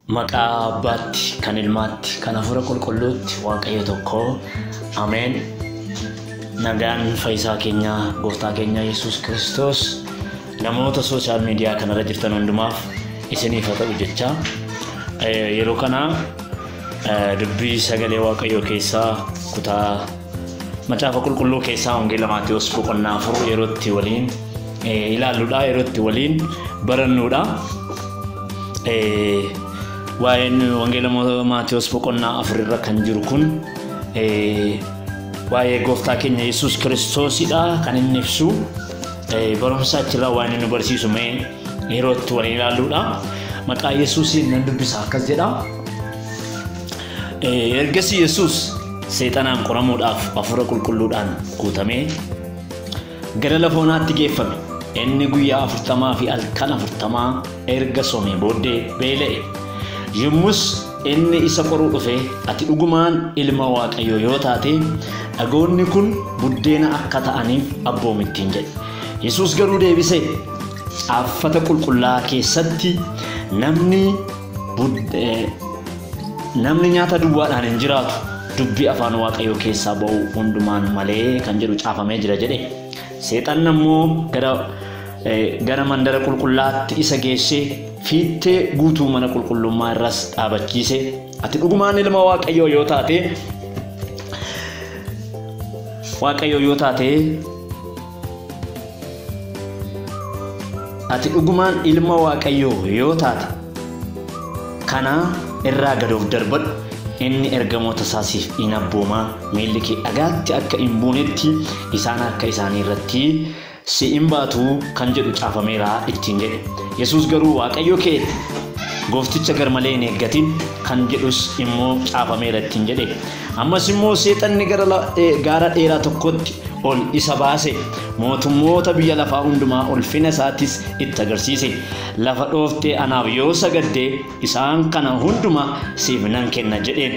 Maqaa Abbaatti, kan Ilmaatti, kan Hafuura Qulqulluutti Waaqayyo tokko. Ameen. Nagaan fayyisaa keenya gooftaa keenya Yesuus Kiristoos namoota sooshaal miidiyaa kanarra jirtan hundumaaf isiniif haa ta'u jecha. Yeroo kana dubbii sagalee Waaqayyoo keessaa kutaa Macaafa Qulqulluu keessaa Wangeela Maatewos boqonnaa 4 yeroo itti waliin ilaalluudha, yeroo itti waliin barannuudha. Waa'een Wangeela Maatewos boqonnaa 4 irra kan jiru kun waa'ee gooftaa keenya Yesuus Kiristoosidha kan inni ibsu. Barumsa achirraa waan inni nu barsiisu mee yeroo itti waliin ilaalluudha. Maqaa Yesuusiin nan dubbisa akkas jedha. Ergasii Yesuus seexanaan qoramuudhaaf hafuura qulqulluudhaan guutamee gara lafa onaatti geeffame. Inni guyyaa 40 fi halkan 40 erga soomee booddee beela'e. Yommus inni isa qoruu dhufe, ati dhugumaan ilma Waaqayyoo yoo taate dhagoonni kun buddeena akka ta'aniif abboomittiin jedhe. Yesuus garuu deebise, caaffata qulqullaa'aa keessatti namni nyaata duwwaadhaan hin jiraatu, dubbii afaan Waaqayyoo keessaa ba'u hundumaan malee kan jedhu caafamee jira jedhe. Seexanni ammoo gara mandara qulqullaa'aatti isa geesse, fiittee guutuu mana qulqullummaa irras dhaabachiise. Ati dhugumaan ilma Waaqayyoo yoo taate, Waaqayyoo yoo taate, ati dhugumaan ilma Waaqayyoo yoo taate, kana irraa gad of darbadhu. Inni ergamoota isaa siif in abboomaa, miilli kee dhagaatti akka hin buunetti isaan harka isaanii irratti si in baatu kan jedhu caafameera ittiin jedhe. Yesuus garuu Waaqayyo kee goofticha garmalee hin eeggatin kan jedhus immoo caafameera ittiin jedhe. Ammas immoo seexanni gara gaara dheeraa tokkotti ol isa baase, mootummoota biyya lafaa hundumaa ulfina isaattis itti agarsiise. Lafa dhooftee anaaf yoo sagadde isaan kana hundumaa siif nan kenna jedheen.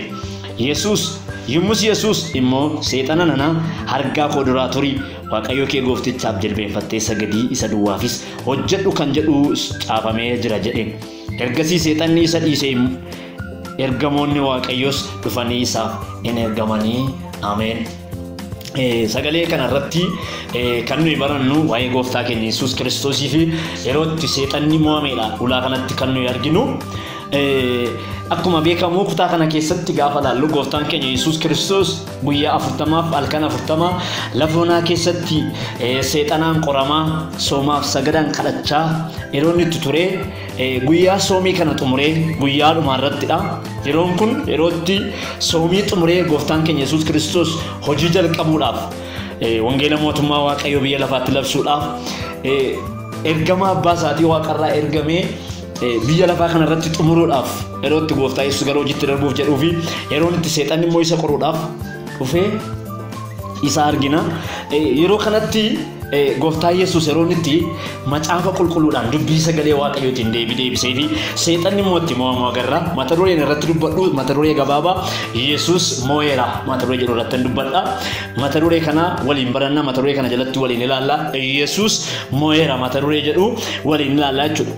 Yommus Yesuus immoo seexana nana hargaa koo duraa turi, Waaqayyo kee gooftichaaf jilbeenfattee sagadii isa duwwaafis hojjedhu kan jedhu caafamee jira jedheen. Ergasii seexanni isa dhiise, ergamoonni Waaqayyoos dhufanii isaaf in ergamanii. Ameen. Sagalee kanarratti kan nuyi barannu waa'ee gooftaa keenya Yesuus Kiristoosii fi yeroo itti seexanni mo'ameedha. Ulaa kanatti kan nuyi arginu. Akkuma beekamu kutaa kana keessatti gaafa laallu gooftaan keenya Yesuus Kiristoos guyyaa 40 halkan 40 lafa onaa keessatti seexanaan qoramaa, soomaaf sagadaan kadhachaa yeroo inni itti ture, guyyaa soomii kana xumuree guyyaa dhumaa irrattidha. Yeroon kun yeroo itti soomii xumuree gooftaan keenya Yesuus Kiristoos hojii jalqabuudhaaf, wangeela mootummaa Waaqayyoo biyya lafaatti labsuudhaaf, ergama abbaa isaatii waaqarraa ergamee biyya lafaa kana irratti xumuruudhaaf yeroo itti gooftaa Yesuus gara hojiitti darbuuf jedhuu fi yeroon itti seexanni immoo isa qoruudhaaf dhufee isa argina. Yeroo kanatti gooftaa Yesuus yeroo inni itti macaafa qulqulluudhaan dubbii sagalee Waaqayyootiin deebii deebisee fi seexanni immoo itti mo'amu agarra. Mata dureen irratti dubbadhu mata duree gabaabaa Yesuus mo'eera mata duree jedhu irratti dubbadha. Mata duree kana waliin baranna, mata duree kana jalatti waliin ilaalla. Yesuus mo'eera mata duree jedhu waliin ilaalla jechuudha.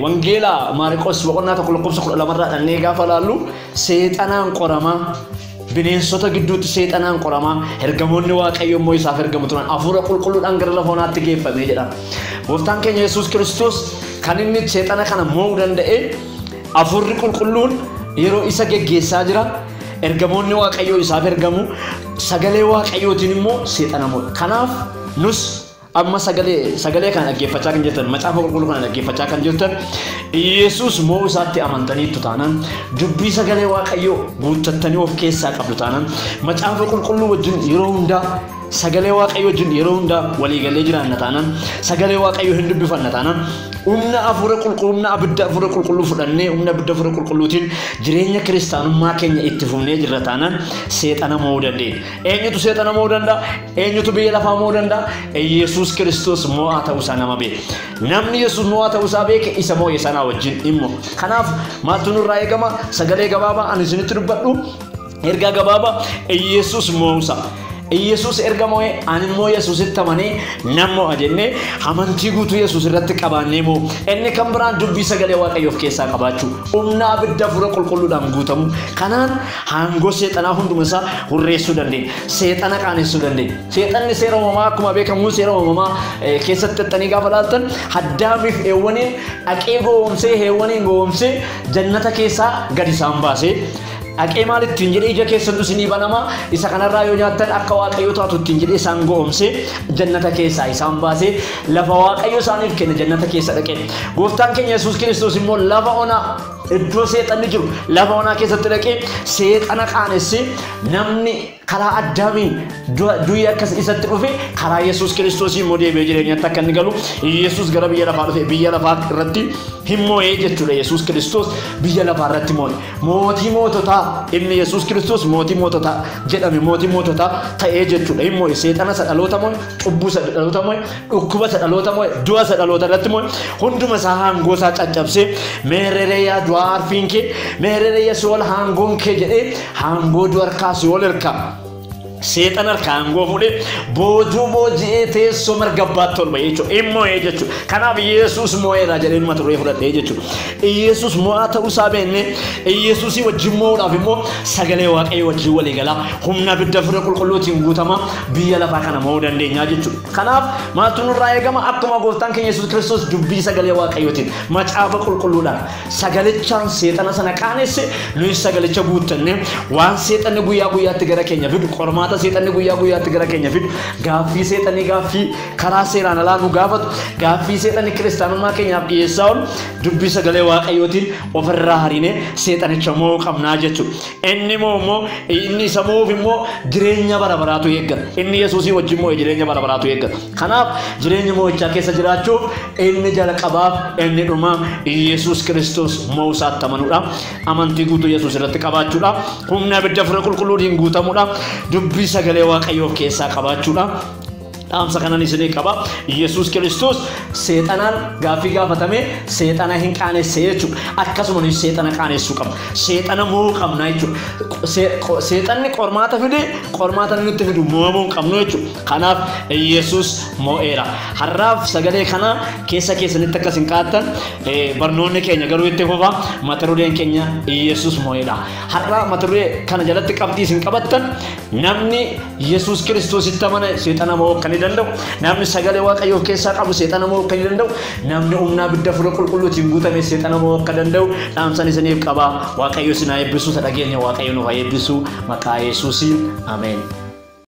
Wangeela Maarqos boqonnaa 1 lakkoofsa 12 irraa dhannee gaafa ilaallu seexanaan qoramaa, bineensota gidduutti seexanaan qoramaa, ergamoonni Waaqayyoo immoo isaaf ergamu turan, hafuura qulqulluudhaan gara lafa onaatti geeffamee jedha. Gooftaan keenya Yesuus Kiristoos kan inni seexana kana mo'uu danda'e hafuurri qulqulluun yeroo isa geggeessaa jira. Ergamoonni Waaqayyoo isaaf ergamu, sagalee Waaqayyootiin immoo seexana mo'e. Kanaaf nus amma sagalee kana dhaggeeffachaa kan jirtan, macaafa qulqulluu kana dhaggeeffachaa kan jirtan, Yesuus mo'uu isaatti amantaniittu taanaan, dubbii sagalee Waaqayyoo guuttattanii of keessaa qabdu taanaan, macaafa qulqulluu wajjin yeroo hundaa, sagalee Waaqayyoo wajjin yeroo hundaa waliigalee jiraanna taanaan, sagalee Waaqayyoo hin dubbifanna taanaan, humna hafuura qulqulluu, humna abidda hafuura qulqulluu fudhannee, humna abidda hafuura qulqulluutiin jireenya kiristaanummaa keenya itti fufnee jirra taanaan seexana mo'uu dandeenya. Eenyutu seexana mo'uu danda'a? Eenyutu biyya lafaa mo'uu danda'a? Yesuus Kiristoos mo'aa ta'uusaa nama beeka. Namni Yesuus mo'aa ta'uusaa beeke isa mo'e sanaa wajjin immoo. Kanaaf maaltu nurraa eegama? Sagalee gabaabaa ani isinitti dubbadhu, ergaa gabaabaa Yesuus mo'uusaa. Yesuus erga moo'ee ani immoo Yesuusitti amanee nan mo'a jennee amantii guutuu Yesuus irratti qabaannee moo inni kan biraan dubbii sagalee Waaqayyoo of keessaa qabaachuu humna abidda hafuura qulqulluudhaan guutamu kanaan aangoo seexanaa hunduma isaa hurreessuu dandeenya. Seexana qaanessuu dandeenya. Seexanni seera uumamaa akkuma beekamu seera uumamaa keessatti xaxxanii gaafa laaltan Addaamiif Heewwaniin dhaqee gowwoomsee Heewwaniin gowwoomsee jannata keessaa gadi isaan baasee dhaqee maal ittiin jedhee ija keessantu isinii banama isa kanarraa yoo nyaattan akka Waaqayyoo taatu ittiin jedhee isaan gowwoomsee jannata keessaa isaan baasee lafa Waaqayyo isaaniif kenne jannata keessa dhaqee. Gooftaan keenya Yesuus Kiristoos immoo lafa onaa iddoo seexanni jiru lafa onaa keessatti dhaqee seexana qaanessee namni karaa Addaamiin du'i akkas isatti dhufe karaa Yesuus Kiristoos immoo deebi'ee jireenyatti akka inni galu Yesuus gara biyya lafaa dhufe biyya lafaa irratti hin moo'ee jechuudha. Yesuus Kiristoos biyya lafaa irratti moo'e. Mootii moototaa inni Yesuus Kiristoos mootii moototaa jedhame mootii moototaa ta'ee jechuudha. Hin moo'e seexana isa dhaloota moo'e, cubbuu isa dhaloota moo'e, dhukkuba isa dhaloota moo'e, du'a isa dhaloota irratti moo'e hunduma isaa aangoo isaa caccabsee meerree yaa du'aa arfiin kee meerree yaa si'ool aangoon kee jedhee aangoo du'a harkaa si'ool harkaa seexana harkaa aangoo fuudhee boojuu booji'ee teessoo marga abbaatti ol ba'ee jechuudha. Hin moo'ee jechuudha. Kanaaf Yesuus moo'eera jedhee mata duree fudhadhee jechuudha. Yesuus moo'aa ta'uu isaa beeknee Yesuusii wajjin moo'uudhaaf immoo sagalee Waaqayyoo wajjin walii galaa humna abidda hafuura qulqulluutiin guutamaa biyya lafaa kana moo'uu dandeenya jechuudha. Kanaaf maaltu nurraa eegama? Akkuma gooftaan keenya Yesuus Kiristoos dubbii sagalee Waaqayyootiin macaafa qulqulluudhaan sagalichaan seexana sana qaanesse nuyi sagalicha guuttannee waan seexanni guyyaa guyyaatti gara keenya fidu qormaata seexanni guyyaa guyyaatti gara keenya fidu gaaffii seexanni gaaffii karaa seeraan alaa nu gaafatu gaaffii seexanni kiristaanummaa keenyaaf dhiyeessaa oolu dubbii sagalee Waaqayyootiin ofirraa harinee seexanicha moo'uu qabnaa jechuudha. Inni immoo inni isa moo'uuf immoo jireenya bara baraatu eeggata. Inni Yesuusii wajjin moo'e jireenya bara baraatu eeggata. Kanaaf jireenya moo'ichaa keessa jiraachuuf inni jalqabaaf inni dhumaa Yesuus Kiristoos moo'uu isaatti amanuudha. Amantii guutuu Yesuus irratti qabaachuudha. Humna abidda hafuura qulqulluutiin guutamuudha. Dubbii sagalee Waaqayyoo of keessaa qabaachuudha. Dhaamsa kanan isinii qaba. Yesuus Kiristoos seexanaan gaaffii gaafatame seexana hin qaanesse jechuudha. Akkasuma nuyi seexana qaanessuu qabna. Seexana moo'uu qabna jechuudha. Seexanni qormaata fide qormaata nutti fidu moo'amuu hin qabnu jechuudha. Kanaaf Yesuus moo'eera. Har'aaf sagalee kana keessa keessanitti akkas hin qaattan barnoonni keenya garuu itti fufa. Mata dureen keenya Yesuus moo'eera. Har'a mata duree kana jalatti qabxii isin qabattan namni Yesuus Kiristoositti amane seexana moo'uu kan danda'u, namni sagalee Waaqayyoo of keessaa qabu seexana moo'uu kan danda'u, namni humna abidda hafuura qulqulluutiin guutame seexana moo'uu akka danda'u dhaamsan isiniif qaba. Waaqayyo isin haa eebbisu. Isa dhageenya Waaqayyo nuuf haa eebbisu. Maqaa Yesuusiin ameen.